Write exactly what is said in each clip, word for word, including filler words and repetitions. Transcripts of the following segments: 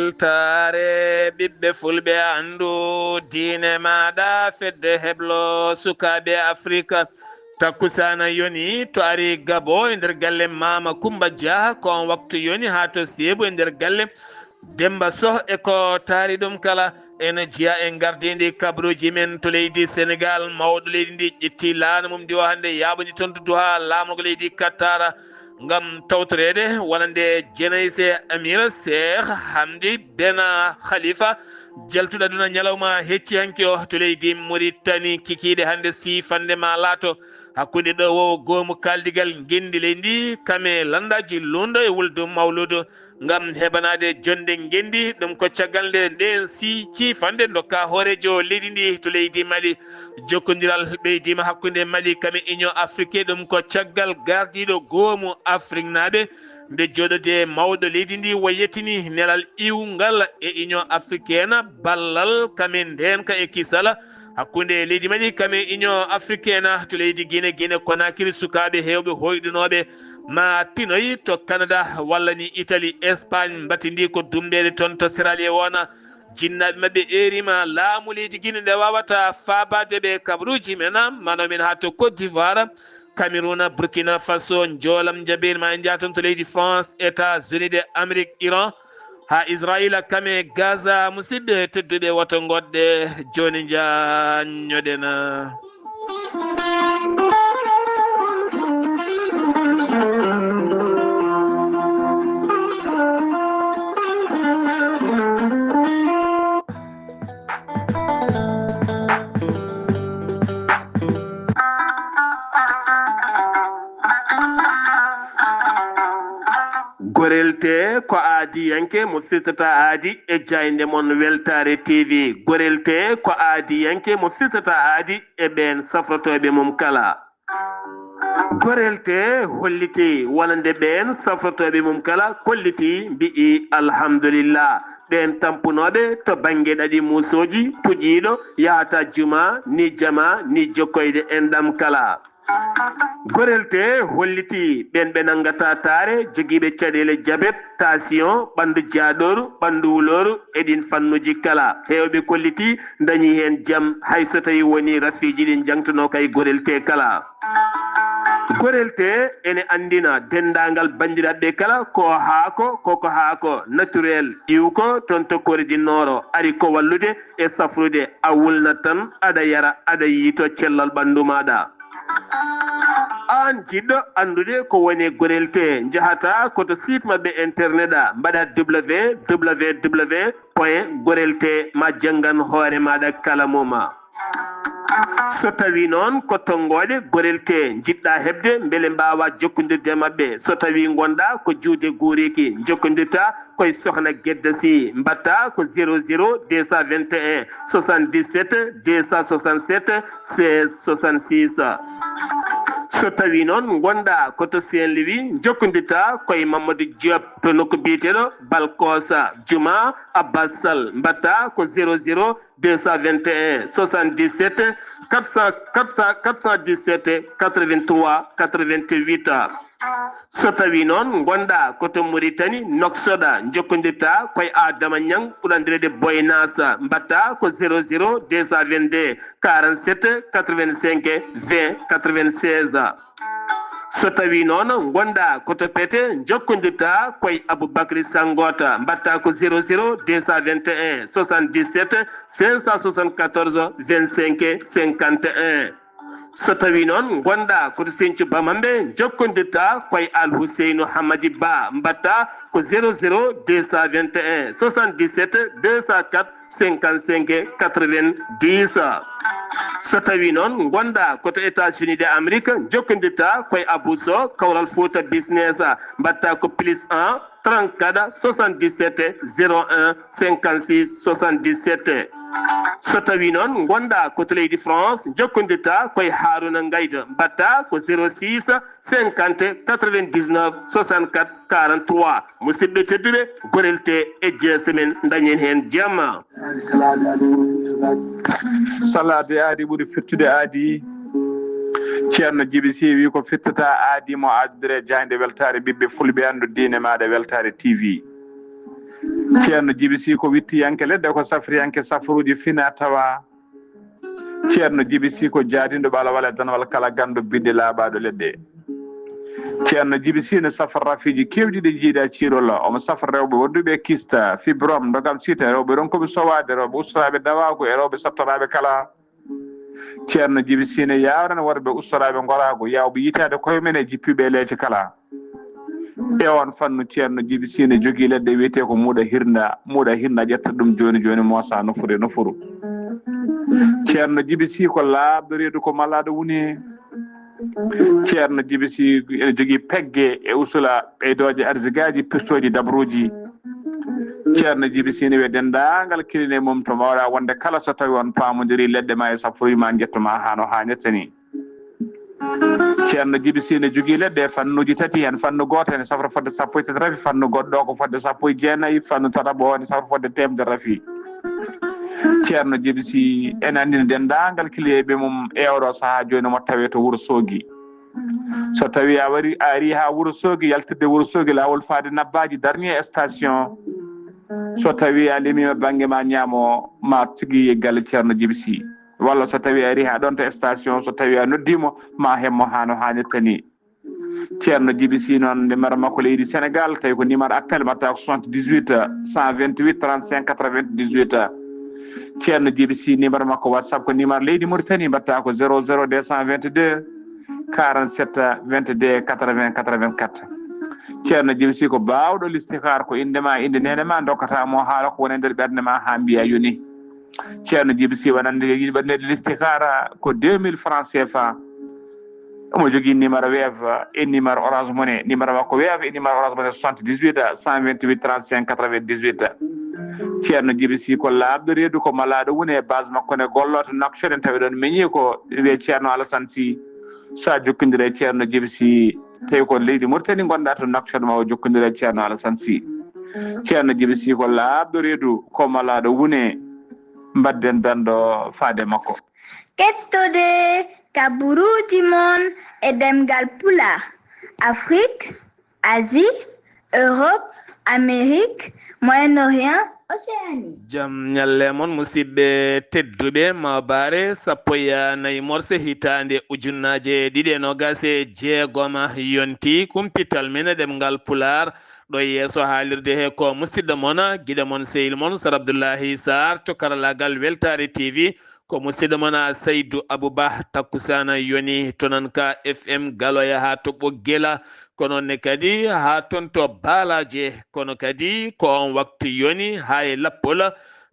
Weltaare ɓiɓɓe fulɓe, anndu diine maaɗa, fedde heblo sukaaɓe Afrika. Takkusaana yoni to ari Gabo e nder galle Maama Kumba Jah, ko on waktu yoni haa to Seebu e nder galle Demba Soh e ko taari ɗum kala. Ene jeya e ngardiindi kabaruuji men to leydi Senegaal. Mawɗo leydi ndi ƴetti laana mum ndi o hannde yaaɓani toon to Duha laamorgo leydi Qatar ngam tawtoreede wonande Jenayse Amir Cheikh Hamdi Ben Khalifa, jaltuɗo aduna ñalawma hecci hanki o to leydi Mauritanie. Kikiiɗe hannde siifannde ma laato hakkunde ɗo wo goomu kaaldigal ngenndi leydi ndi, kame lanndaaji Lundo e Wuldu Mawludu. Ngam heɓanaade jonnde ngenndi, ɗum ko caggal nde ndeen si ciifannde ndokka hooreejo leydi ndi to leydi Mali. Jokkondiral ɓeydiima hakkunde Mali kame Union Afrique, ɗum ko caggal gardiiɗo goomu Afriknaaɓe nde jooɗodee mawɗo leydi ndi wo yettini nelal iwngal e Union Africaine ballal kame ndeenka e kisal hakkunde leydi Mali kame Union Africaine to leydi Guinée, Guinée Conakry, sukaaɓe heewɓe hoyɗunooɓe ma pinoy to Canada walla ni Italie, Espagne, mbatindi ko dumbeede toon to Sierra Leone. Jinnaaɓe maɓɓe eeriima laamu leydi Guinée nde waawata faabaade ɓe kabaruuji men, mano min haa to Côte d'Ivoire, Cameroun, Burkina Faso, njoolam njabeeri ma en njaha toon to leydi France, États-Unis de Amérique, Iran, haa Israayiila kame Gaza. Musidɓe tedduɓe, woto ngoɗɗe jooni njaññoɗen. Gorel tee ko aadiyanke mo firtata aadi e jaaynde mon Weltaare T V. Gorel tee ko aadiyanke mo firtata aadi e ɓeen safrotooɓe mum kala. Gorel tee hollitii wonande ɓeen safrotooɓe mum kala, kollitii mbi'i alhamdulillah. Ɓeen tampunooɓe to bannge ɗaɗi muusooji puƴiiɗo yahata juma, ni jama, ni jokkoyde enɗam kala. Gorel tee hollitii ɓeen ɓe nanngataa taare, jogiiɓe caɗeele jabet, taasiyoŋ, ɓanndu jaaɗooru, ɓanndu wulooru e ɗiin fannuuji kala. Heewɓe kollitii ndañii heen jam, hay so tawii wonii rafiiji ɗi njaŋtunoo kay gorel tee kala. Gorel tee ene anndina denndaangal banndiraaɓe kala ko haako, koko haako naturel, iwko toon to Kore du Nord, ari ko wallude e safrude, a wulnat tan, aɗa yara, aɗa yiytoo cellal ɓanndu maaɗa. Aan jiɗɗo anndude ko woni gorel tee, njahata ko to site maɓɓe internet a, mbaɗa www point gorel tee ma janngan hoore maaɗa kala moma. So tawii noon ko tonngooɗe gorel tee njiɗɗa heɓde mbele mbaawa jokkondirde e maɓɓe, so tawii ngonɗa ko juuɗe guuriiki, njokkondirta koye Sokhna Gedda Sy, mbaɗta ko zéro zéro deux cent vingt et un soixante-dix-sept deux cent soixante-sept seize soixante-six. So tawii noon ngonɗa ko to Saint-Louis, njokkondirta koye Mamadou Diop to nokku biyeteeɗo Balkosa Juma Abbas Sall, mbaɗta ko zéro zéro deux cent vingt et un soixante-dix-sept quatre cent, quatre cent, quatre cent dix-sept quatre-vingt-trois quatre-vingt-huit. So tawii noon ngonɗa ko to Mauritanie, Nouakchott, njokkondirta koye Adama Niang, ɓuranndireede Boy Nas, mbaɗta ko zéro zéro deux cent vingt-deux quarante-sept quatre-vingt-cinq vingt quatre-vingt-seize. So tawii noon ngonɗa ko to Pete, njokkondirta koye Aboubacry Sangota, mbaɗta ko zéro zéro deux cent vingt et un soixante-dix-sept cinq cent soixante-quatorze vingt-cinq cinquante et un. So tawii noon ngonɗa ko to Sinthiou Bamambé, njokkondirta koye Al Huseynou Hamadi Ba, mbaɗta ko zéro zéro deux cent vingt et un soixante-dix-sept deux cent quatre cinquante-cinq quatre-vingt-dix. So tawii noon ngonɗa ko to États-Unis de Amérique, njokkondirta koye Abou Sow, Kawral Fouta Business, mbaɗta ko plus un trente-quatre soixante-dix-sept zéro un cinquante-six soixante-dix-sept. So tawii noon ngonɗa ko to leydi France, njokkondirta koye Harouna Ngaydo, mbaɗta ko zéro six cinquante quatre-vingt-dix-neuf soixante-quatre quarante-trois. Musidɓe tedduɓe, gorel tee e jeese men, ndañen heen jamma. Salaade aadi ɓuri firtude aadi. Ceerno Jibi Sy wi ko firtata aadi mo aadodire jaaynde weltaare ɓiɓɓe fulɓe, anndu diine maaɗa Weltaare T V. Ceerno Jibi Sii ko wittiyanke leɗɗe, ko safriyanke safruuji fina tawa. Ceerno Jibi Sii ko jaadinɗo ɓalawal e danwal kala ganndo bidde laaɓaaɗo leɗɗe. Ceerno Jibi Sii ne safra rafiiji keewɗi ɗi jiidaa ciirol. Omo safra rewɓe wonduɓe e kista, fibrome, ndogam sita, rewɓe ronkooɓe sowaade, rewɓe ustoraaɓe dawaagu e rewɓe saftoraaɓe kala. Ceerno Jibi Sii ne yaawrana worɓe ustoraaɓe ngoraagu, yaawɓe yitaade koye mum e jippiiɓe e leece kala. E oon fannu, Ceerno Jibi Sii ne jogii leɗɗe wiyetee ko muuɗa hirnda. Muuɗa hirnda ƴetta ɗum jooni jooni moosa nofuru e nofuru. Ceerno Jibi Sii ko laaɓɗo reedu, ko malaaɗo woni. Ceerno Jibi Sii ene jogii pegge e usula ɓeydooje arsigaaji, pirtooji dabruuji. Ceerno Jibi Sii ne wiya denndaangal kiline mum to mbaawɗa wonde kala so tawi on paamondirii leɗɗe ma e safruuji ma njettu ma haa no haanirta ni. Ceerno Jibi Sii ne jogii leɗɗe e fannuuji tati, heen fannu gooto ene safra fodde sappo e tati rafi, fannu goɗɗo ko fodde sappo e jeenayi, fannu tataɓo ene safra fodde teemedere rafi. Ceerno Jibi Sii ene anndina denndaangal kiliyeeɓe mum e oɗo sahaa jooni mo tawee to Wuro Soogi. So tawi a wari, a ari haa Wuro Soogi, yaltirde Wuro Soogi, laawol faade Nabbaaji, dernier station. So tawi a limiima bannge ma ñaamo, ma tigi galle Ceerno Jibi Sii. Walla so tawi a ari haa ɗoon to station, so tawi a noddiimo, ma heɓmo haa no haanirta ni. Ceerno Jibi Sii noon, numéro makko leydi Senegaal, tawi ko numéro appel, mbaɗta ko soixante-dix-huit, cent vingt-huit, trente-cinq, quatre-vingt-dix-huit. Ceerno Jibi Sii, numéro makko WhatsApp ko numéro leydi Mauritanie, mbaɗta ko zéro zéro deux cent vingt-deux, quarante-sept, vingt-deux, quatre-vingts, quatre-vingt-quatre. Ceerno Jibi Sii ko baawɗo listixaar, ko innde ma, innde neene ma, ndokkata mo haala ko woni e nder ɓernde ma haa mbiya yoni. Ceerno Jibi Sii wonande yiɗi ɓernde listixaara ko deux mille francs C F A. Omo jogii numéro Wave e numéro Orange Money. Numéro makko Wave e numéro Orange Money, soixante-dix-huit, cent vingt-huit, trente-cinq, quatre-vingt-dix-huit. Ceerno Jibi Sii ko laaɓɗo reedu, ko malaaɗo woni e base makko ne gollo to Nouakchott, en tawi ɗoon meñi ko wiyee Ceerno Alassane Sii. So a jokkondire e Ceerno Jibi Sii, tawi ko leydi Mauritanie ngonɗa to Nouakchott, ma o jokkondire e Ceerno Alassane Sii. Ceerno Jibi Sii ko laaɓɗo reedu, ko malaaɗo woni. Mbaɗden danndo faade makko. Kettode kaburuuji mon e ɗemngal Pulaar, Afrik, Asie, Europe, Amérique, Moyen-Orient, Océanie. Jam ñalle mon, musidɓe tedduɓe, ma bare sappo e nayi morse hitaande ujunnaaje ɗiɗi e noogaas e jeegom yonti. Kumpital men e ɗemngal Pulaar ɗo yeeso haalirde he ko musidɗo mon, giɗo mon, sehil mon, Sar Abdullahi Sarr to karallaagal Weltaare T V. Ko musidɗo mon Saydu Abu Bah, takkusaana yoni to Nanka F M Galoya haa to Ɓoggela, kono ne kadi haa toon to Baalaaje, kono kadi ko on waktu yoni haa e lappol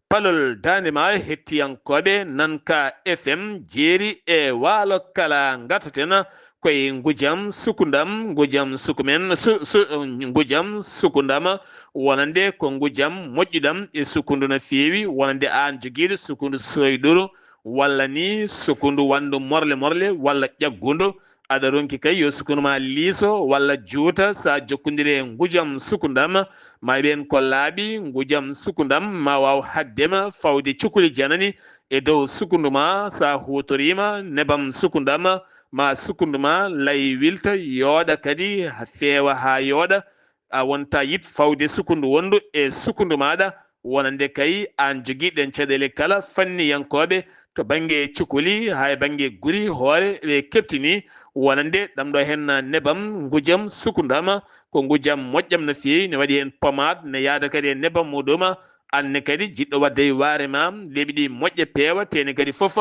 palol daande maayo. Hettiyankooɓe Nanka F M jeeri e waalo kala, ngataten koye ngujam sukundam, ngujam sukumen, su-, su-, ngujam sukundam, wonande ko ngujam moƴƴuɗam e sukundu no feewi, wonande aan jogiiɗo sukundu soyɗuru, walla ni sukundu wanndu morle morle, walla ƴaggundu, aɗa ronki kay yo sukundu ma liiso walla juuta. Sa jokkondiri e ngujam sukundam, ma ɓen ko laaɓi, ngujam sukundam ma waaw haddema fawde cukuli janani e dow sukundu ma. Sa huutoriima nebam sukundam, ma sukundu ma lay wilta, yooɗa kadi, feewa haa yooɗa. A wonta yiɗ fawde sukundu wondu e sukundu maaɗa, wonande kay aan jogiiɗen caɗeele kala fanniyankooɓe to bannge cukuli, haa e bannge guri hoore ɓe keɓtini, wonande ɗam ɗo heen nebam ngujam sukundam, ko ngujam moƴƴam no feewi, ne waɗi heen pomaat, ne yaada kadi e nebam muɗum. Aan ne kadi jiɗɗo waɗde e waare ma, leeɓi ɗi moƴƴa peewa, teeni kadi fof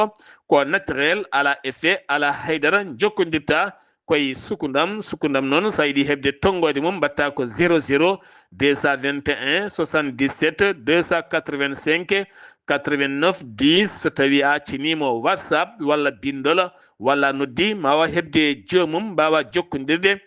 ko naturel, alaa effet, alaa haydara, jokkondirta koye sukundam. Sukundam noon, so a yiɗi heɓde tonngoode mum, mbaɗta ko zéro zéro deux cent vingt et un soixante-dix-sept deux cent quatre-vingt-cinq quatre-vingt-neuf dix. So tawi a acciniimo WhatsApp walla binndol, walla a noddi, ma waaw heɓde joomum, mbaawa jokkondirde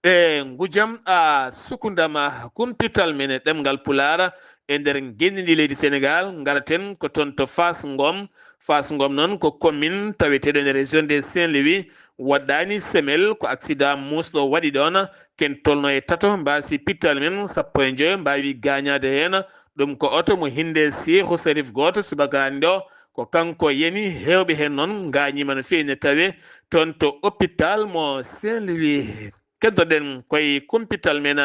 e ngujam a sukundam. Kumpital men e ɗemngal Pulaar e nder ngenndi ndi leydi Senegaal, ngaraten ko toon to Faas Ngom. Faas Ngom noon ko commune taweteeɗo e nder région de Saint-Louis. Waɗɗaani semaine, ko accident muusɗo waɗi ɗoon. Ken tolno e tato, mbaasi pittal men sappo e joyo mbaawi gaañaade heen. Ɗum ko oto mo hinnde Seeku Sarif gooto subaka hannde o. Ko kanko yani, heewɓe heen noon ngaañiima no feewi, ne tawee toon to hôpital mo Saint-Louis. Keddoɗen koye kumpital men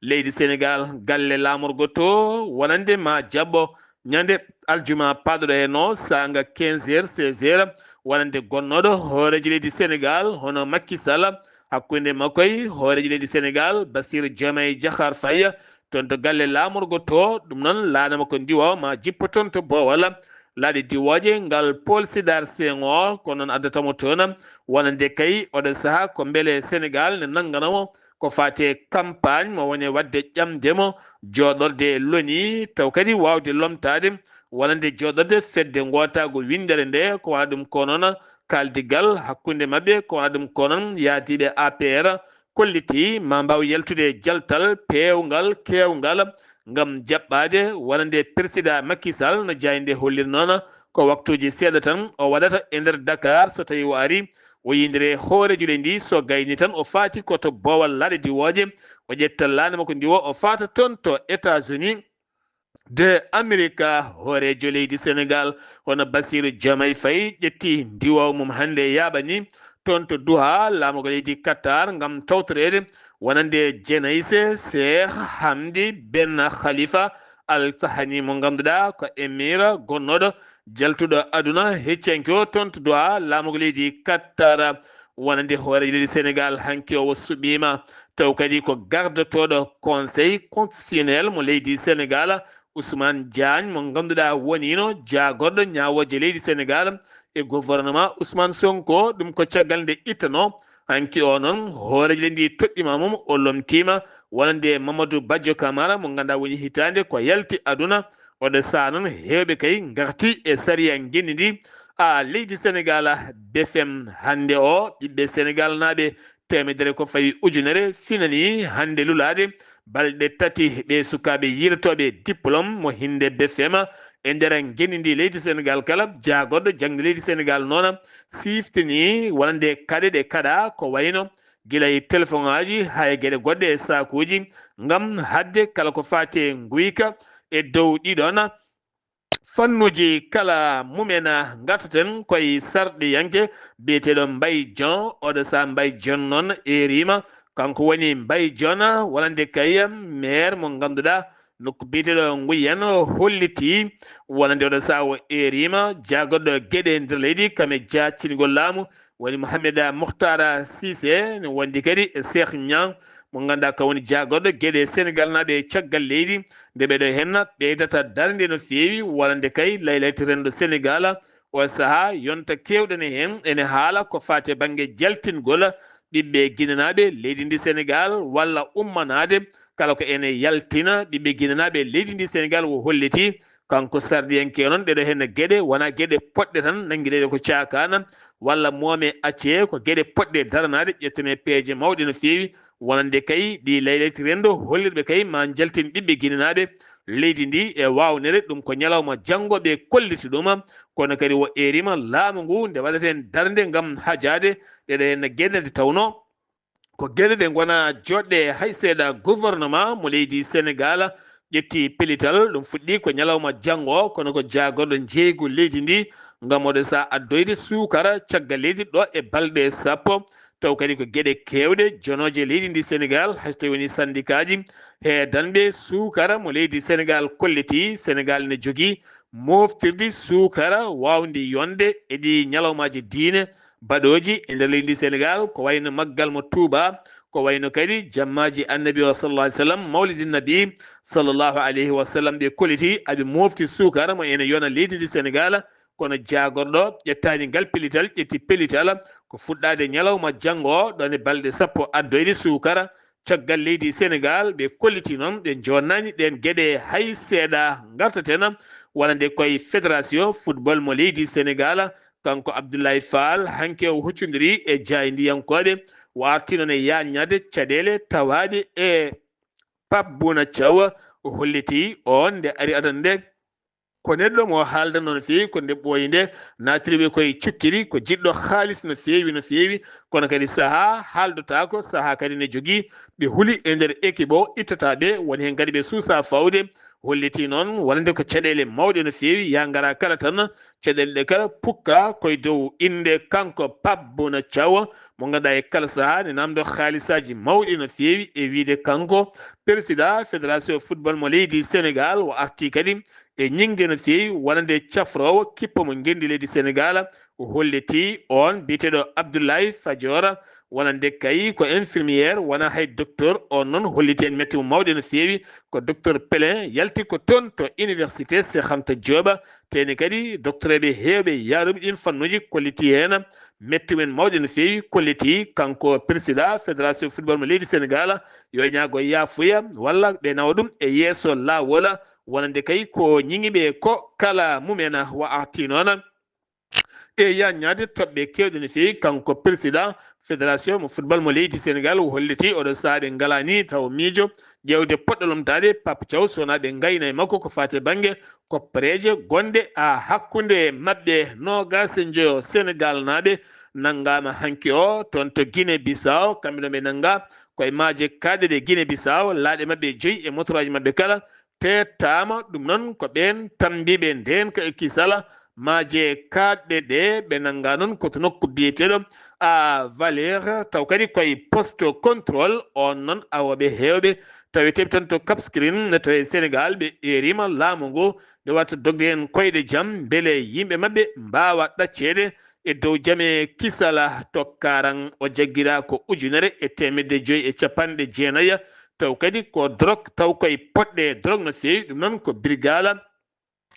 leydi Senegaal, galle laamorgo to wonande ma jaɓɓo ñande aljuma paaɗuɗo heen o, saanga quinze heures, seize heures, wonande gonnooɗo hooreejo leydi Senegaal, hono Macky Sall, hakkunde makko e hooreejo leydi Senegaal, Bassirou Diomaye Diakhar Faye, toon to galle laamorgo to, ɗum noon laana makko ndiwa ma jippo toon to Boowal, laaɗe diwooje, ngal Paul Sédar Senghor, ko noon addata mo toon, wonande kay oɗo sahaa ko mbele Senegaal ne nanngana mo ko faati e campagne mo woni waɗde ƴamde mo jooɗorde loni, taw kadi waawde lomtaade wonande jooɗorde fedde ngootaagu winndere nde, ko wona ɗum ko noon kaaldigal hakkunde maɓɓe, ko wona ɗum ko noon yahdiiɓe A P R, kolliti ma mbaaw yaltude e jaltal peewngal, keewngal, ngam jaɓɓaade wonande Persidaa Macky Sall no jaaynde holliri noon, ko waktuuji seeɗa tan o waɗata e nder Dakar, so tawii o arii, o yiyondira e hooreejo leydi ndi, so gayni tan o faati ko to Boowal laaɗe diwooje, o ƴetta laana makko ndiwo, o faata toon to États-Unis de Amerika. Hooreejo leydi Senegaal, hono Bassirou Diomaye Faye, ƴetti ndiwoowo mum hannde yaaɓani toon to Doha, laamorgo leydi Qatar, ngam tawtoreede wonande jenayse Cheikh Hamdi Ben Khalifa Al Thani, mo ngannduɗaa ko emir gonnooɗo jaltuɗo aduna heccanke o toon to Doha, laamorgo leydi Qatar. Wonande hooreejo leydi Senegaal hanki o suɓiima, taw kadi ko gardotooɗo Conseil constitutionnel mo leydi Senegaal, Ousmane Diagne, mo ngannduɗaa woniino jaagorɗo ñaawooje leydi Senegaal e gouvernement Ousmane Sonko. Ɗum ko caggal nde ittanoo hanki o noon hooreejo leydi ndi toɗɗiima mum, o lomtiima wonande Mamadou Badio Camara, mo ngannduɗaa woni hitaande ko yalti aduna. Oɗo sahaa noon heewɓe kay ngarti e sariya ngenndi ndi. A leydi Senegaal, B F M hannde o, ɓiɓɓe Senegaal naaɓe teemedere ko fawi ujunere finanii hannde lulaade balɗe tati ɓe sukaaɓe yiilotooɓe diplôme mo hinnde B F M e nder ngenndi ndi leydi Senegaal kala. Jaagorɗo jaŋde leydi Senegaal noon siftini wonande kaɗe ɗe kaɗaa, ko wayno gila e telefoŋaaji haa e geɗe goɗɗe e saakuuji, ngam haɗde kala ko faati e nguyka e dow ɗiɗon fannuuji kala mumen. Ngartaten koye sarɗiyanke biyeteeɗo Mbaye Dieng. Oɗo sahaa Mbaye Dieng noon eeriima. Kanko woni Mbaye Dieng wonande kay maire mo ngannduɗaa nokku biyeteeɗo Nguyen, o holliti wonande oɗo sahaa o eeriima jaagorɗo geɗe nder leydi kam e jaactingol laamu, woni Mohamed Mokhtar Cissé, ne wondi kadi e Cheikh Niang, mo ngannduɗaa ko woni jaagorɗo geɗe Senegaal naaɓe e caggal leydi, nde ɓeɗo henna ɓeydata darnde no feewi wonande kay laylayti renndo Senegaal. O sahaa yonta keewɗen e heen ene haala ko faati e bannge jaltingol ɓiɓɓe ginenaaɓe leydi ndi Senegaal walla ummanaade kala ko ene yaltina ɓiɓɓe ginenaaɓe leydi ndi Senegaal. O holliti kanko sarɗiyanke noon ɗeɗo heen geɗe wonaa geɗe poɗɗe tan nanngireede ko caakaana walla moome accee, ko geɗe poɗɗe daranaade, ƴettane peeje mawɗe no feewi wonande kay ɗi laylayti renndo hollirɓe kay ma njaltin ɓiɓɓe ginenaaɓe leydi ndi e waawnere. Ɗum ko ñalawma janngo ɓe kolliti ɗum, kono kadi o eeriima laamu ngu nde waɗaten darnde ngam hajaade ɗeɗo heen geɗe nde tawnoo ko geɗe ɗe ngonaa joɗɗe hay seeɗa. Gouvernement mo leydi Senegaal ƴetti pellital, ɗum fuɗɗi ko ñalawma janngo, kono ko jaagorɗo njeeygu leydi ndi ngam oɗo sahaa addoyde suukara caggal leydi ɗo e balɗe sappo. Taw kadi ko geɗe keewɗe jonooje leydi ndi Senegaal, hay so tawi woni sandikaaji heedanɓe suukara mo leydi Senegaal kolliti, Senegaal ne jogii moftirdi suukara waawndi yonde e ɗi ñalawmaaji diine baɗooji e nder leydi ndi Senegaal, ko wayno maggal mo Tuuba, ko wayno kadi jammaaji Annabi o sallallahu alaihi wasallam, Mawlidi Nabi sallallahu alaihi wasallam, ɓe kolliti aɓe mofti suukara mo ene yona leydi ndi Senegaal, kono jaagorɗo ƴettaani ngal pellital, ƴetti pellital ko fuɗɗaade ñalawma janngo o, ɗon e balɗe sappo addoyde suukara caggal leydi Senegaal. Ɓe kolliti noon ɓe joonnaani ɗeen geɗe hay seeɗa. Ngartaten wonande koye fédération football mo leydi Senegaal, kanko Abdoulaye Fall, hanki o huccondiri e jaayndiyankooɓe, o arti noon e yaññaade caɗeele tawaaɗe e Pape Bouna Thiaw. O holliti oon nde ari adannde ko neɗɗo mo haaldanoo no feewi, ko nde ɓooyi nde naatiri ɓe koye cukkiri, ko jiɗɗo haalis no feewi, no feewi, kono kadi sahaa haaldotaako, sahaa kadi ne jogii ɓe huli e nder équipe o, ittata ɓe, woni heen kadi ɓe suusaa fawde. Holliti noon wonande ko caɗeele mawɗe no feewi, yaa ngara kala tan, caɗeele ɗe kala pukka koye dow innde kanko Pape Bouna Thiaw, mo ngannduɗaa e kala sahaa ne namdo haalisaaji mawɗi no feewi, e wiyde kanko président fédération football mo leydi Sénégal, o arti kadi e ñiŋde no feewi wonande cafroowo kippo mo ngenndi leydi Sénégal. O holliti on biyeteeɗo Abdoulaye Fadiora, wonande kay ko infirmière, wona hay docteur. On noon holliti en mette mum mawɗe no feewi. Ko docteur Pelin yalti ko toon to université Cheikh Anta Diop. Teni kadi doctoreeɓe heewɓe yaaruɓe ɗin fannuuji kolliti heen mette mum mawɗe no feewi, kolliti kanko président fédération football mo leydi Sénégal yo ñaago yaafuya walla ɓe nawa ɗum e yeeso laawol, wonande kay ko ñiŋiɓe ko kala mumen. Wa arti noon e yaññaade toɓɓe keewɗe no feewi, kanko président fédération mo football mo leydi Sénégal, o holliti oɗo sahaa ɓe ngalaani taw miijo ƴeewde poɗɗo lomtaade Pape Thiaw, so wonaa ɓe ngayna e makko ko faati e bannge koppareeje gonɗe a hakkunde maɓɓe. Noogaas e njoyo Sénégal naaɓe nanngaama hanki o toon to Guinée Bissau, kamɓe ɗon ɓe nannga koye maaje kaaɗe ɗe Guinée Bissau, laaɗe maɓɓe joyi e motoraaji maɓɓe kala teetaama. Ɗum noon ko ɓeen tammbiiɓe ndeenka e kisala maaje kaaɗɗe ɗe, ɓe nannga noon ko to nokku biyeteeɗo a Valère, taw kadi koye poste contrôle on noon awooɓe heewɓe taweteeɓe tan to Cap Skirring, ne tawi Sénégal, ɓe eeriima laamu ngu nde wata dogde heen koyɗe jam, mbele yimɓe maɓɓe mbaawa ɗacceede e dow jame kisala. To Karang o jaggira ko ujunere e teemedde joyi e capanɗe jeenayi, taw kadi ko drog, taw koye poɗɗe drog no feewi. Ɗum noon ko birgala,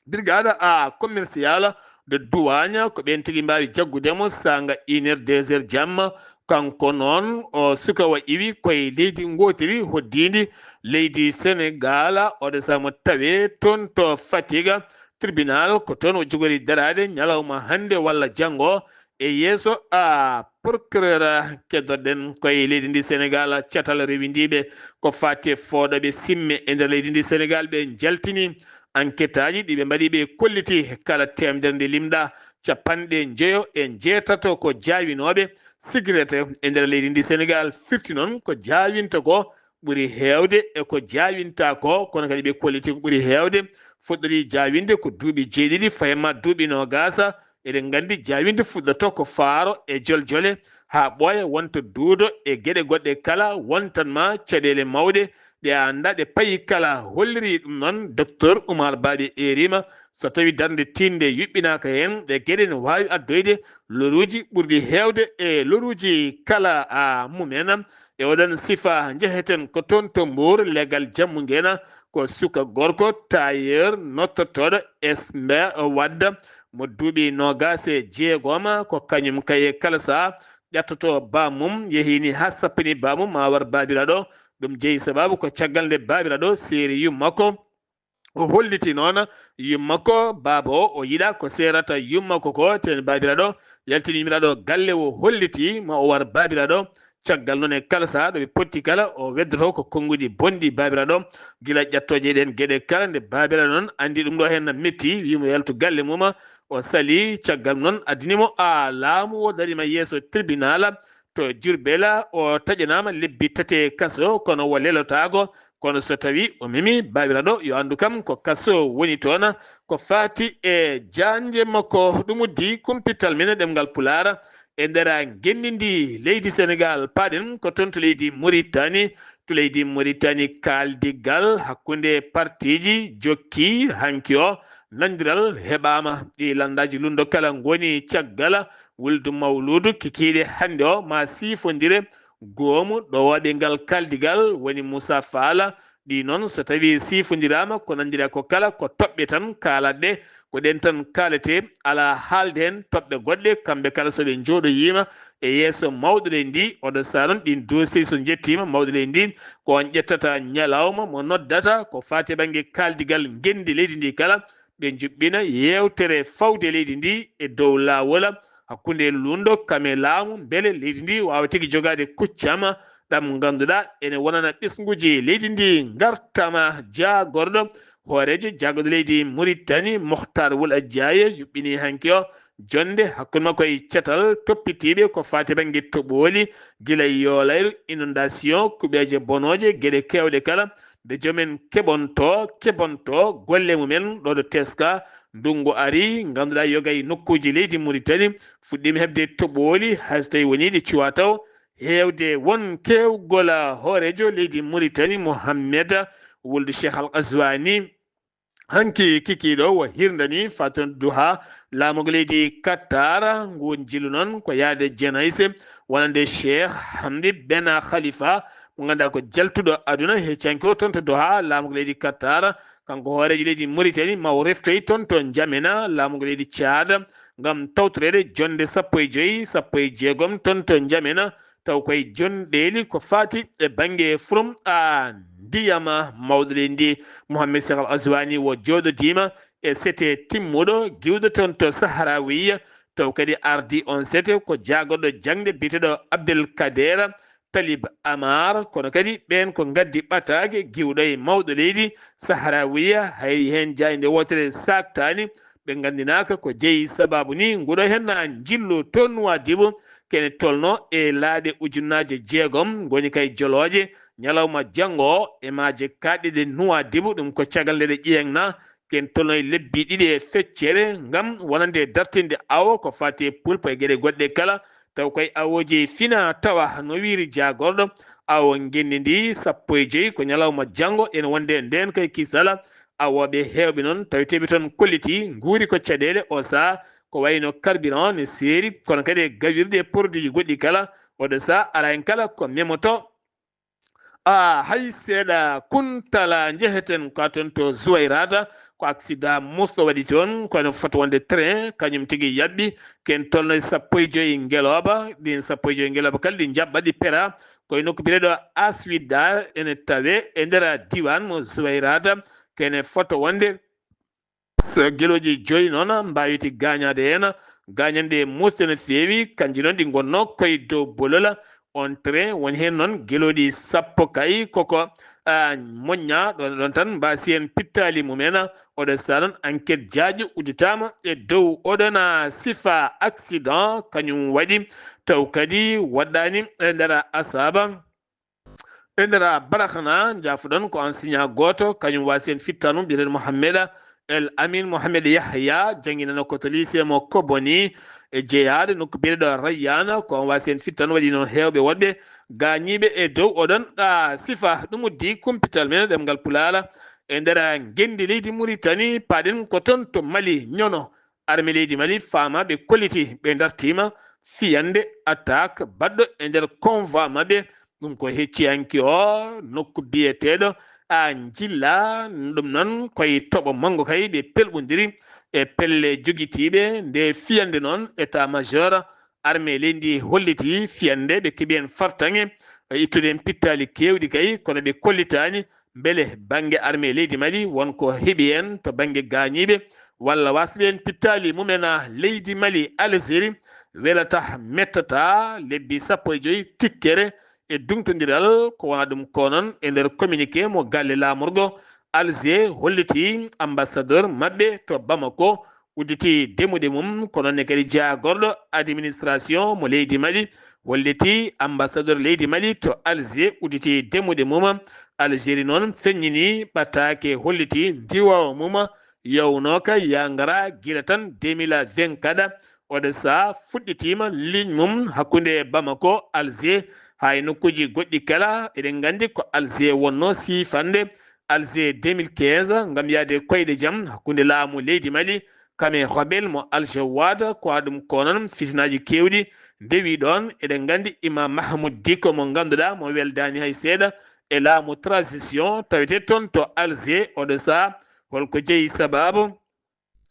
birgada a commercial de douane, ko ɓeen tigi mbaawi jaggude mo saanga une heure, deux heures jamma. Kanko noon o suka wa iwi koye leydi ngootiri hoddindi leydi Sénégal. Oɗo saha mo tawe toon to Fatiga tribunal, ko toon o jogori daraade ñalawma hannde walla janngo e yeeso a procureur. Keddoɗen koye leydi ndi Sénégal, catal rewindiiɓe ko faati e fooɗooɓe simme e nder leydi ndi Sénégal, ɓe njaltini enquêteaaji ɗi ɓe mbaɗi, ɓe kolliti kala teemedere nde limɗa, capanɗe njeyo e njeetato ko jaawinooɓe sigaret e nder leydi ndi Sénégal. Firti noon ko jaawinta ko ɓuri heewde e ko jaawinta ko, kono kadi ɓe kolliti ko ɓuri heewde fuɗɗori jaawinde ko duuɓi jeeɗiɗi, fayi ma duuɓi noogaasa. Eɗen nganndi jaawinde fuɗɗoto ko faaro e joljole haa ɓooya, wonta duudo e geɗe goɗɗe kala, wontan ma caɗeele mawɗe ɗe a anndaa ɗe payi kala. Holliri ɗum noon docteur Oumar Ba, ɓe eeriima so tawi darnde tiiɗnde yuɓɓinaaka heen, ɗe geɗe ne waawi addoyde loruuji ɓurɗi heewde e loruuji kala a mumen. E oɗon sifa njeheten ko toon to Mbour, legal Jammu Ngeena, ko suka gorko tailleur nottotooɗo Esmbe Wadda mo duuɓi noogaas e jeegoma, ko kañum kaye kala saha ƴattoto baamum, yehiini haa sappini baamum ma war baabiraaɗo. Ɗum jeyi sababu ko caggal nde baabiraaɗo seeri yummakko. O holliti noon yummakko baaba o, o yiɗa ko seerata yummakko ko, teen baabiraaɗo yaltini yummiraaɗo galle, o holliti ma o war baabiraaɗo. Caggal noon e kala saha ɗo ɓe potti kala, o weddoto ko konnguɗi bonɗi baabiraaɗo. Gila ƴattooje ɗen geɗe kala, nde baabiraaɗo noon anndi ɗum ɗo heen na metti, wii mo yaltu galle mum, o sali. Caggal noon addini mo a laamu, o darima yeeso tribunal to Jurbel, o taƴanaama lebbi tati e kaso, kono o lelotaako. Kono so tawi o memi, baabiraaɗo yo anndu kam ko kaso woni toon. Ko faati e jaanje makko, ɗum uddi kumpital men e ɗemngal Pulaar e nder ngenndi ndi leydi Senegaal. Paaɗen ko toon to leydi Muritani. To leydi Muritani, kaaldigal hakkunde partiiji jokki hanki o, nanndiral heɓaama. Ɗi lanndaaji lunndo kala ngoni caggal wuldu mawluudu kikiiɗe hannde o, ma siifondire goomu ɗowooɓe ngal kaaldigal woni Muusa Faal. Ɗi noon so tawii siifondiraama, ko nanndira ko kala ko toɓɓe tan kaalatɗe, ko ɗeen tan kaaletee, alaa haalde heen toɓɓe goɗɗe. Kamɓe kala so ɓe njooɗoyiima e yeeso mawɗo leydi ndi, oɗo saha noon ɗiin dossier so njettiima mawɗo leydi ndi, ko on ƴettata ñalawma mo noddata ko faati e bannge kaaldigal ngenndi leydi ndi kala, ɓe njuɓɓina yeewtere fawde leydi ndi e dow laawol hakkunde lunndo kam e laamu, mbele leydi ndi waawa tigi jogaade kuccam ɗam ngannduɗaa ene wonana ɓesnguuji leydi ndi ngartam. Jaagorɗo hooreejo jaagorɗo leydi Muritani, Mohtar Wul Ajjaaye, yuɓɓini hanki o jonnde hakkunde makko e catal toppitiiɓe ko faati bannge toɓooli, gila e yoolayru, inondation, kuɓeeje bonooje, geɗe keewɗe kala, nde joom en keɓontoo, keɓontoo golle mum en ɗo ɗo teska, Ndunngu ari, ngannduɗaa yoga e nokkuuji leydi Muritani fuɗɗiima heɓde toɓooli, hay so tawii wonii ɗi cuwaa taw heewde won keewgol hooreejo leydi Muritani, Mohammed Wuldu Cheikh Al Ghazwani. Hanki kikiiɗo o hirndani Fatun Duha, laamorgo leydi Qatar, nguun njillu noon ko yahde jenayse wonande Cheikh Hamdi Ben Khalifa, mo ngannduɗaa ko jaltuɗo aduna, heccanke o toon to Doha, laamorgo leydi Qatar. Kanko hooreejo leydi Muritani, ma o reftoy toon to Njamena, laamorgo leydi Caad, ngam tawtoreede jonnde sappo e joy, sappo e jeegom toon to Njamena, taw koye jonɗeeli ko faati e bannge furum a ndiyam mawɗo leydi ndi. Mohammed Cheikh Al Ghazwani o jooɗodiima e sete timmuɗo giwɗo toon to Sahrawiya, taw kadi ardi on sete ko jaagorɗo jaŋde biyeteeɗo Abdel Kader Talib Amar, kono kadi ɓeen ko ngaddi ɓataake giwɗo e mawɗo leydi Sahrawiya, hay heen jaaynde wootere saaktaani. Ɓe nganndinaaka ko jeyi sabaabu ni. Nguɗo heen na njillu toon Nuwaadibu, kene tolno e laaɗe ujunnaaje jeegom ngoni kay jolooje. Ñalawma janngo o e maaje kaaɗɗe ɗe Nuwaadibu, ɗum ko caggal nde ɗe ƴeeŋna, ken tolno e lebbi ɗiɗi e feccere ngam wonande dartinde awo ko faati e pulpo e geɗe goɗɗe kala. Taw koye awooji fina tawa no wiiri jaagorɗo, awo ngenndi ndi sappo e joy ko ñalawma janngo, ene wonde ndeen kay kisala. Awooɓe heewɓe noon taweteeɓe toon kolliti nguuri ko caɗeele o saha, ko wayno carburant ne seeri, kono kadi e gawirɗe e produit ji goɗɗi kala. Oɗo saha alaa heen kala ko memoto. A hay seeɗa, Kuntala njeheten ka toon to Zuwayrata, ko accident musɗo waɗi toon, kono foti wonde train kañum tigi yaɓɓi, ken tolno e sappo e joy ngelooba, ɗin sappo e joy ngelooba kala ɗi jaɓɓa ɗi pera, koye nokku biyeteeɗo Aswida, ene tawe e nder diiwaan mo Zuwayrata, kene foti wonde so gelooji joyi noon mbaawiti gaañaade heen, gaañanɗe musɗe no feewi, kanji noon ɗi ngonnoo koye dow bolola. On train woni heen noon gelooɗi sappo kay koko, a, moƴƴa ɗon, ɗon tan mbaasi heen pittaali mum en. Oɗo saha noon enquête jaaƴo udditaama e dow oɗon, a, sifa accident kañum waɗi, taw kadi waɗɗaani e nder asaaba. E nder Barakhana, njaafuɗon ko enseignant gooto, kañum waasi heen fittaandu, biyeteeɗo Mohamed El Amin Mohamed Yahya, jannginanoo ko to lycée mo Koboni, e jeyaade nokku biyeteeɗo Rayyana, ko on waasi heen fittaandu, waɗi noon heewɓe woɗɓe gaañiiɓe e dow oɗon, a, sifa. Ɗum uddi kumpital men ɗemngal Pulaar e nder ngenndi leydi Muritani, paaɗen ko toon to Mali, Ñono. Armée leydi Mali faama ɓe kolliti, ɓe dartiima fiyande attaque baɗɗo e nder convoi maɓɓe. Ɗum ko hecciyanke o nokku biyeteeɗo a Njilla. Ɗum noon koye toɓo manngo kay ɓe pelɓondiri e pelle jogitiiɓe nde fiyande noon. État major armée leydi ndi holliti fiyande, ɓe keɓi heen fartaŋŋe, e ittude heen pittaali keewɗi kay, kono ɓe kollitaani mbele bannge armée leydi Mali won ko heɓi heen to bannge gaañiiɓe walla wasɓe heen pittaali mum en. A, leydi Mali, Algérie, welata mettata lebbi sappo e joy tikkere e duŋtondiral, ko wona ɗum ko noon e nder communiqué mo galle laamorgo Alger holliti, ambassadeur maɓɓe to Bamako udditi demuɗe mum, ko noon ne kadi jaagorɗo administration mo leydi Mali holliti, ambassadeur leydi Mali to Alger udditi demuɗe mum. Algérie noon feññini ɓataake, holliti ndiwoowo mum yawnooka yangara gila tan deux mille vingt-quatre. Oɗo saha fuɗɗitiima ligne mum hakkunde Bamako, Alger, haa e nokkuuji goɗɗi kala. Eɗen nganndi ko Alger wonnoo siifande Alger deux mille quinze ngam yahde koyɗe jam hakkunde laamu leydi Mali, Kame Rebel mo Al Jawad, ko haa ɗum ko noon fitinaaji keewɗi ndewi ɗoon. Eɗen nganndi Imam Mahmoud Dicko mo ngannduɗaa mo weldaani hay seeɗa e laamu transition tawetee toon to Alger oɗo saha. Holko jeyi sabaabu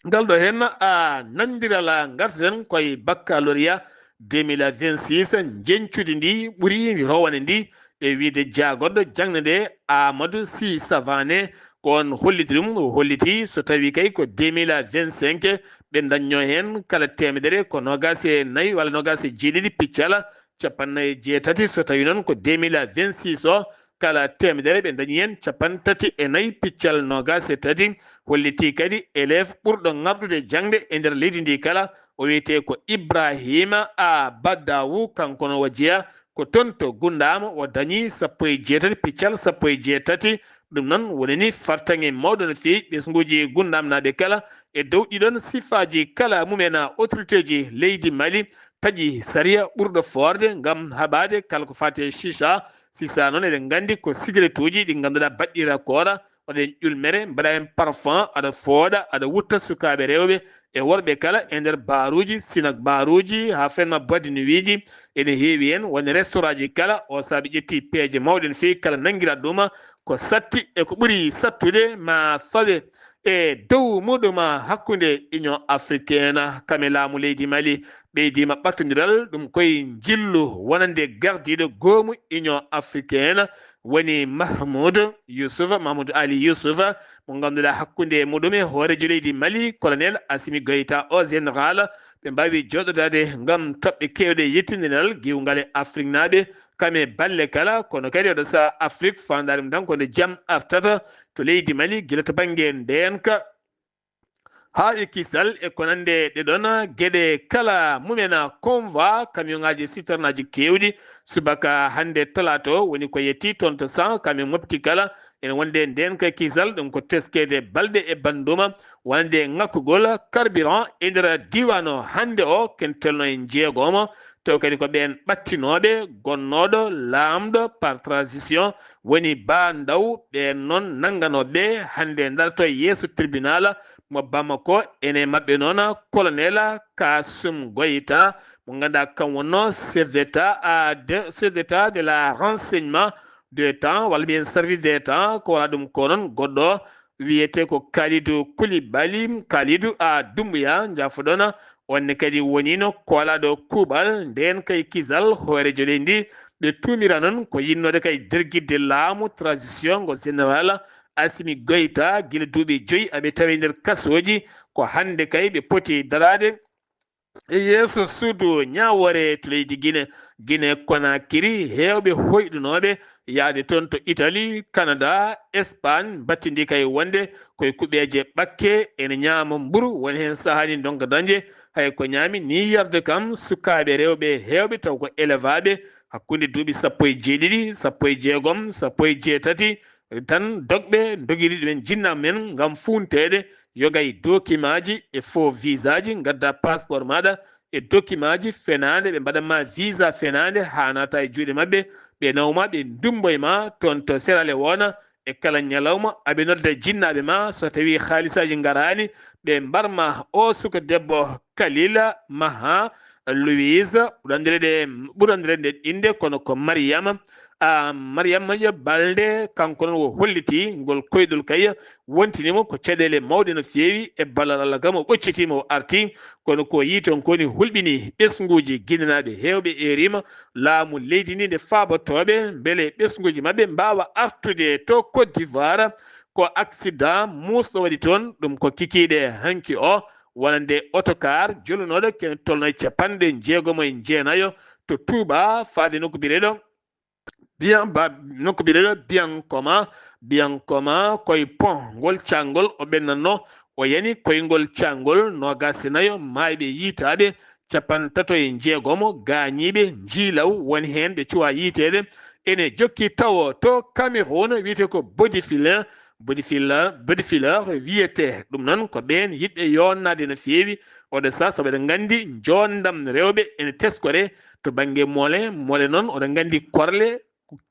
ngal ɗo heen, a, nanndiral? Ngarten koye baccalauréat deux mille vingt-six, njeñcudi ndi ɓuri rowane ndi, e wiyde jaagorɗo jaŋde nde Amadou Sy Savané, ko oon holliti ɗum. O holliti so tawii kay ko deux mille vingt-cinq, ɓe ndaññoo heen kala teemedere ko noogaas e nayi walla noogaas e jeeɗiɗi piccal cappanɗe nayi e jeetati, so tawii noon ko deux mille vingt-six o, kala teemedere ɓe ndañi heen cappanɗe tati e nayi piccal noogaas e tati. Holliti kadi élève ɓurɗo ŋarɗude jaŋde e nder leydi ndi kala, o wiyetee ko Ibrahima A Badawu, kanko no o jeyaa ko toon to Gundama, o dañi sappo e jeetati piccal sappo e jeetati, Ɗum noon woni ni fartaŋŋe mawɗo no feewi ɓesnguuji gunndamnaaɓe kala e dow ɗiɗon sifaaji kala mumen. Autoriteeji leydi Mali taƴi sariya ɓurɗo foorde ngam haɓaade kala ko faati e chicha. Chicha noon eɗen nganndi ko sigaretuuji ɗi ngannduɗaa baɗɗiraa koora, waɗa heen ƴulmere, mbaɗa heen parfum, aɗa fooɗa, aɗa wutta sukaaɓe rewɓe e worɓe kala e nder baaruuji, sinak baaruuji, haa fenma boîte de nuitji. Ene heewi heen woni restaurantji kala, o saabi ƴetti peeje mawɗe no feewi kala nanngiraa ɗuma ko satti e ko ɓuri sattude ma fawe e dow muɗum hakkunde Union Africaine kam e laamu leydi Mali. Ɓeydiima ɓattondiral ɗum koye njillu wonande gardiiɗo goomu Union Africaine woni Mahmoud Youssouf, Mahmoud Ali Youssouf, mo ngannduɗaa hakkunde muɗum e hooreejo leydi Mali, Colonel Assimi Goïta, o général, ɓe mbaawi jooɗodaade ngam toɓɓe keewɗe yettindiral giwngal e Afriknaaɓe, kam e balle kala, kono kadi oɗo sahaa Afrik faandaare mum tan ko nde jam artata to leydi Mali, gila to bannge ndeenka, haa e kisal e ko nande ɗe ɗon geɗe kala mumen. Convoi camion ŋaaji e citerne aaji keewɗi subaka hannde talaata o woni ko yetti toon to cent camion mofti kala ene wonde ndeen ka kisal, ɗum ko teskeede balɗe e bannduma wonande ŋakkugol carburant e nder diiwaan o hannde o, kentelno e njeegomo. Taw kadi ko ɓeen ɓattinooɓe gonnooɗo laamɗo par transition woni Ba Ndaw, ɓeen noon nannganooɓe hannde ndarto yeeso tribunal mo Bamako. Ene maɓɓe noon Colonel Kasum Goïta, mo ngannduɗaa kam wonnoo chef d'état à de, chef d'état de la renseignement de temps, walla mbiyen service de temps, ko wala ɗum ko noon goɗɗo wiyetee ko Kalidou Koulibaly, Kalidou a Doumbouya, njaafoɗon, on ne kadi woniino koolaaɗo kuuɓal ndeen kay kisal hooreejo leydi ndi. Ɓe tuumira noon ko yinnoode kay dergitde laamu transition ngo général Assimi Goïta gila duuɓi joyi aɓe tawi nder kasooji. Ko hannde kay ɓe poti daraade e yeeso suudu ñaawoore to leydi Gine. Gine Konakiri, heewɓe hoyɗunooɓe yahde toon to Italie, Canada, Espagne, mbattindii kay wonde koye kuɓeeje ɓakke, ene ñaama mburu, woni heen sahaaji ndonka dañde hay ko ñaami, nii yarde kam sukaaɓe rewɓe heewɓe taw ko elevaaɓe hakkunde duuɓi sappo e jeeɗiɗi, sappo e jeegom, sappo e jeetati, tan dogɓe ndogiri ɗumen jinnaaɓe men ngam fuunteede, yoga e dokimaaji e faux visaaji, ngadda passeport maaɗa e dokimaaji fenaande, ɓe mbaɗan ma visa fenaande haa naata e juuɗe maɓɓe, ɓe nawa ma, ɓe ndummboya ma toon to Sierra Leone. E kala ñalawma aɓe nodda jinnaaɓe ma, so tawii haalisaaji ngaraani, ɓe mbar ma o suka debbo Kalila Maha Louise, ɓurandire ɗe, ɓurandire nde innde kono ko Mariama. A, Mariama Balde, kanko noon o hollitii ngol koyɗol kay wontini mo ko caɗeele mawɗe no feewi e ballal Allah kam o ɓoccitiima o arti, kono ko yii toon ko woni hulɓini ɓesnguuji ginenaaɓe heewɓe eeriima laamu leydi ndi nde faabatooɓe mbele ɓesnguuji maɓɓe mbaawa artude to Côte d'Ivoire. Ko accident muusɗo waɗi toon, ɗum ko kikiiɗe hanki o, wonande otokaar jolunooɗo kene tolno e capanɗe jeegomo e jeenayo to Touba faade nokku biyeteeɗo Biyan-, ba-, nokku biyeteeɗo Biyankoma, Biyankoma koye pont ngol caangol o ɓennatno, o yani koyngol caangol noogaas e nayo maayɓe yiytaaɓe, capanɗe tato e jeegomo gaañiiɓe njiilaw, woni heen ɓe cuwaa yiyteede. Ene jokki tawo to Cameroun, wiyetee ko Bodifila, Bodifila, Bodifila wiyetee. Ɗum noon ko ɓeen yiɗɓe yonnaade no feewi. Oɗo sahaa, sabu eɗen nganndi njoonndam rewɓe ene teskore to bannge mole. Mole noon, oɗo nganndi korle,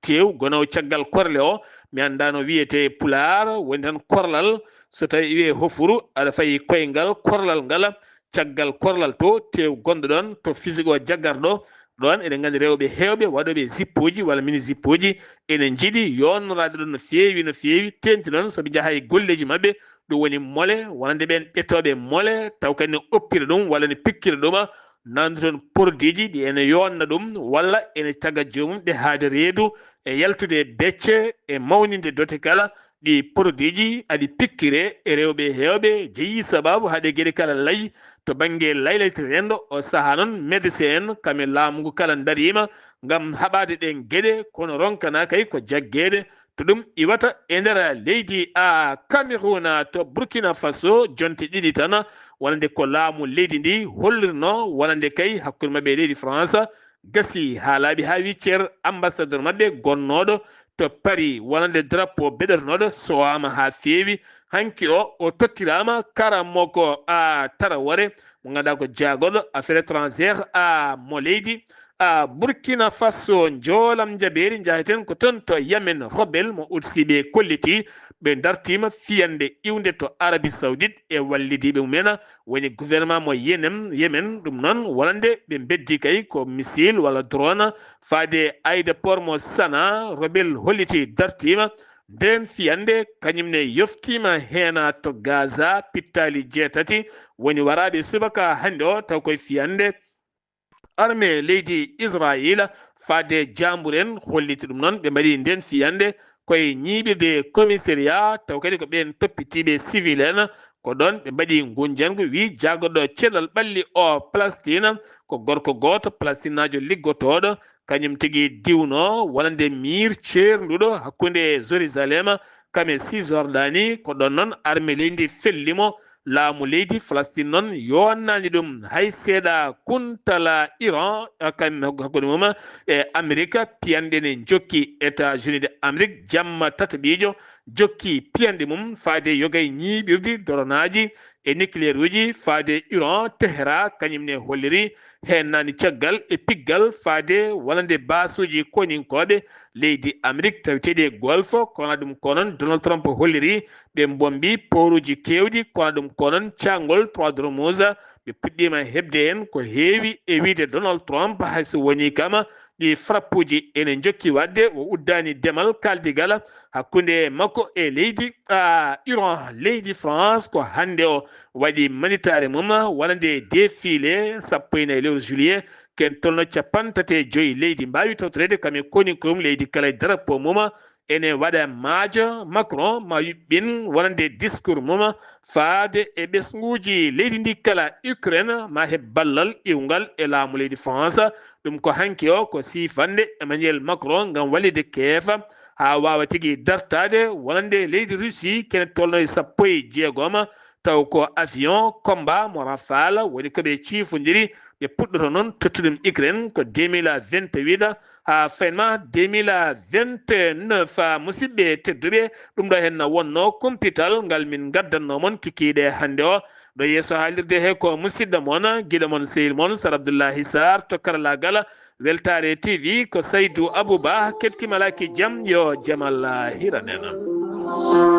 teew gonowo caggal korle o, mi anndaa no wiyetee Pulaar, woni tan korlal. So tawii wiyee hofuru, aɗa fayi koyngal korlal ngal, caggal korlal to, teew gonɗo ɗoon, to fisik o jaggarɗo ɗoon. Eɗen nganndi rewɓe heewɓe waɗooɓe zippuuji walla mini zippuuji ene njiɗi yonnoraade ɗoon no feewi, no feewi. Teeŋti noon, so ɓe njaha e golleeji maɓɓe, ɗum woni mole, wonande ɓeen ƴettooɓe mole, taw kadi ne oppira ɗum walla ne pikkira ɗum, nanndo toon produitji ɗi ene yonna ɗum walla ene taga joomum ɗe haade reedu e yaltude e becce e mawninde dote kala. Ɗi produitji aɗi pikkire e rewɓe heewɓe, jeyi sabaabu haa ɗe geɗe kala layi to bannge laylayti renndo. O sahaa noon, médecin en kam e laamu ngu kala ndariima ngam haɓaade ɗeen geɗe, kono ronkana kay ko jaggeede to ɗum iwata e nder leydi a Cameroun. To Burkina Faso, jonte ɗiɗi tan, wonande ko laamu leydi ndi hollirno, wonande kay hakkunde maɓɓe e leydi France, gasi haa laaɓi haa wiccer. Ambassadeur maɓɓe gonnooɗo to Paris, wonande drapeau beɗotonooɗo sowaama haa feewi. Hanki o, o tottiraama karamoko a Tarawore, mo ngannduɗaa ko jaagoɗo affaire étrangère a mo leydi a Burkina Faso. Njoolam njabeeri njaheten ko toon to Yemen, rebel mo Houthi ɓe kolliti, ɓe dartiima fiyande iwnde to Arabie Saoudite e wallidiiɓe mumen, woni gouvernement mo Yemen, Yemen. Ɗum noon wonande ɓe mbeddi kay ko missile walla drone faade aéroport mo Sanaa, rebel holliti dartiima. Nden fiyande kañum ne yoftiima heena to Gaza, pittaali jeetati woni waraaɓe subaka hannde o, taw koye fiyande armée leydi Israayiila faade jaamburen holliti ɗum noon. Ɓe mbaɗi nden fiyande koye ñiiɓirde commissariat, taw kadi ko ɓeen toppitiiɓe civil en, ko ɗoon ɓe mbaɗi ngunjangu, wi jaagoɗo cellal ɓalli o Palestine, ko gorko gooto palestinaajo liggotooɗo, kañum tigi diwno wonande miir ceernduɗo hakkunde Jérusalem kam e Cisjordanie. Ko ɗoon noon armée leydi felli mo. Laamu leydi Palestine noon yonnaani ɗum hay seeɗa. Kuntala Iran, kam hakkunde mum e Amerika, piyanɗe ne njokki. États-Unis de Amérique jamma tataɓiijo jokki piyanɗe mum faade yoga e ñiiɓirdi doronaaji e nucléaire uji faade Iran. Tehran kañum ne holliri heen naani caggal e piggal faade wonande baasuuji koninkooɓe leydi Amérique taweteeɗi e Golfe. Kono ɗum ko noon Donald Trump holliri ɓe mbombi pooruuji keewɗi, kono ɗum ko noon caangol trois d'Ormuz ɓe puɗɗiima heɓde heen ko heewi e wiyde Donald Trump, hay so wonii kam ɗi frappuuji ene njokki waɗde. O uddaani demal kaaldigal hakkunde makko e leydi a Iran. Leydi France ko hannde o waɗi manitaare mum wonande défilé sappo e nayi lewru juillet, ken tolno capanɗe tati e joyi leydi mbaawi tawtoreede kam e koninkooɓe mum leydi kala e drapeau mum. Ene waɗa maajo, Macron ma yuɓɓin wonande discours mum faade e ɓesnguuji leydi ndi kala. Ukraine ma heɓ ballal iwngal e laamu leydi France. Ɗum ko hanki o ko siifannde Emmanuel Macron ngam wallitde Kiev haa waawa tigi dartaade wonande leydi Russie kene tolno e sappo e jeegom, taw ko avion combat mo Rafale woni ko ɓe ciifondiri. Ɓe puɗɗoto noon tottude ɗum Ukraine ko deux mille vingt-huit haa fayma deux mille vingt-neuf. Musidɓe tedduɓe, ɗum ɗo heen na wonno kumpital ngal min ngaddanno mon kikiiɗe hannde o. Ɗo yeeso haalirde he ko musidɗo mon, giɗo mon, sehil mon, Sar Abdullahi Sarr to karalaagal Weltaare T V. Ko Saydu Abuba, keɗkimalaki jam, yo jam Allah hiran en.